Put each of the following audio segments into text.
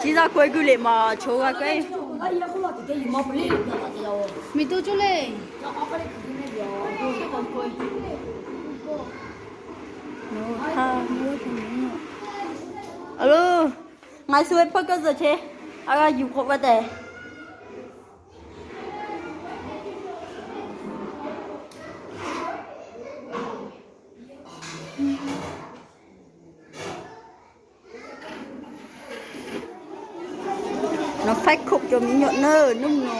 Tsis zaj kuai kwj li mas tshuav zaj kuai. Mì tu tsuj li. Alo, ngày xưa em phơi cơ giờ thế. Alo, dùng khẩu vào tệ. Nó phát khủng cho mí nhọn nơ nung nó.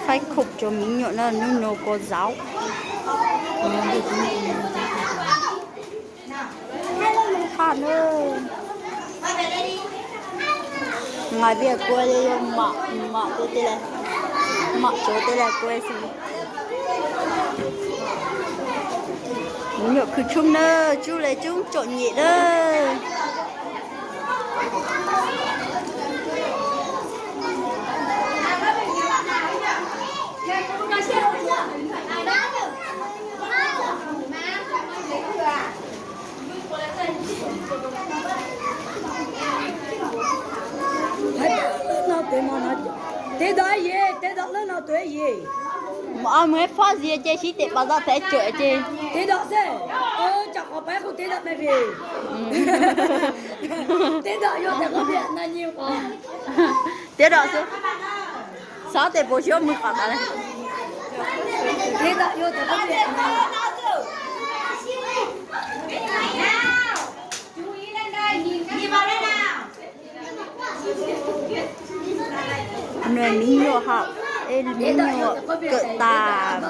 Phát khủng cho mí nhọn nơ nung nó có giáo. Hello, nws nqaij pia kua li mom mom tu tej lawm, mom tsuav tej lawm kua xwb. Nyuam khwv tshoob na, tsuj li tshoob tsom nyem na. Teb dam yej, teb dam lawm no tuaj yej. Mus ib fab zias ces sib tes pas zaj thev cawm ces. Teb dam xwb, tsam qhov pab kuv teb dam me vim. Teb dam yog tes qhov pia na nyi qhov. Teb dam xwb. Xav tes puas tsis muaj qhov tas li. Nws me nyuam hom, es me nyuam kawm tas.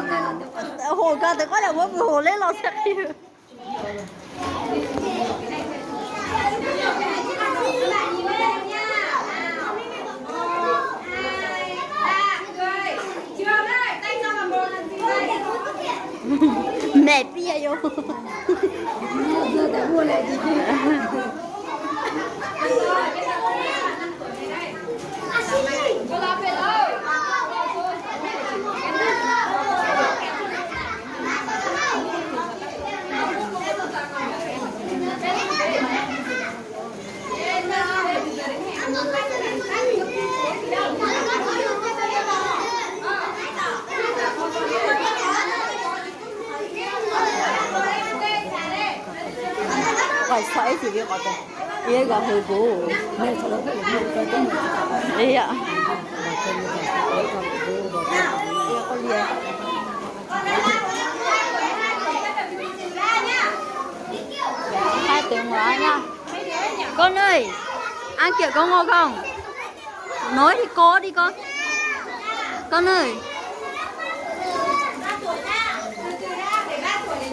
Hum koj tes koj lam muab mus hum li los xwb. Mẹ pia yo. Pais txhob ib txhis li qhov tas, ib yam hwv kuv. Ib yam. Hai tuần nữa nha. Con ơi, ăn kiểu con ngồi không? Nói thì có đi con. Con ơi.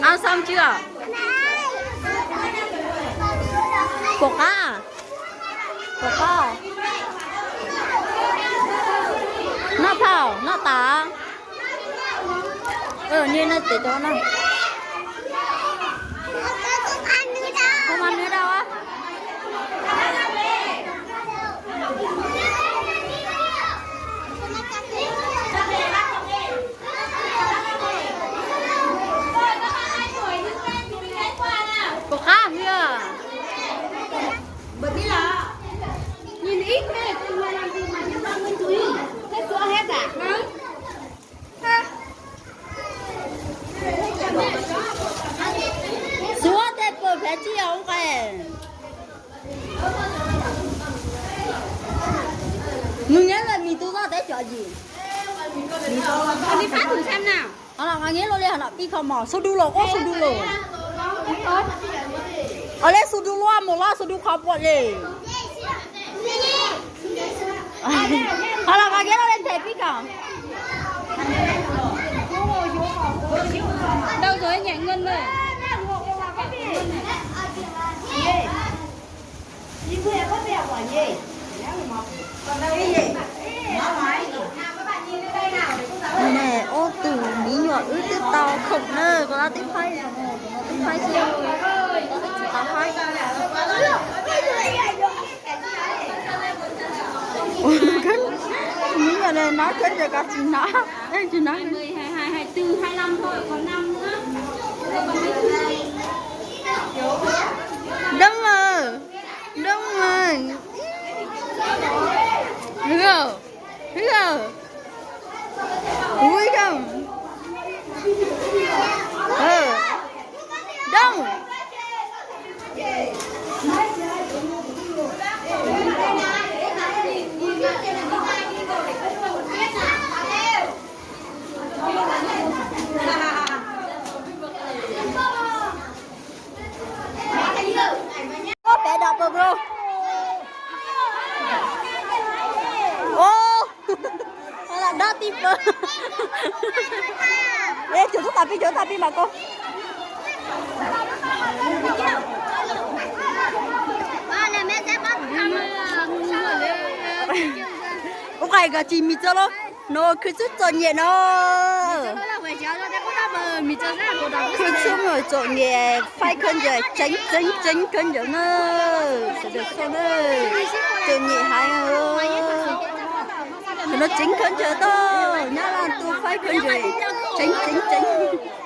Ăn xong chưa? Pom qab. Pom qab. Noj phauj, noj tas. Niaj noj tes cov no. Không ăn nữa đâu á. Pom qab yog. Xuav tej pawg phav tsi os nqe. Nws nyob lawm mis tu zoj teb cov yim. Ho los nqa nyiab luaj li ho nom pib kho mos, xu du los, ua xu du los. Ua li xu du luaj mus los xu du qhov puam li. Ho los nqa nyiab luaj li nthe pib kho. Đâu rồi anh nhảy ngân đây. Nws ob tug me nyuam wb twb tau khoom na, koj twb faib, twb faib xwb, tsis tau faib. Me nyuam no khawb ces koj tsis hnov, tsis hnov. Hai mươi hai, hai mươi tư, hai mươi lăm thôi, còn năm nữa. Pib mas koj. Ua qai koj tsis mis txog los, no khwv txhub txom nyem no. Khwv txhub txom nyem, faib khaub ncaws tseev tseev tseev khaub ncaws na. Sawv daws xauj na, txom nyem heev. Thaum no tseev khaub ncaws tau, Nyab Laj tub faib khaub ncaws tseev tseev tseev.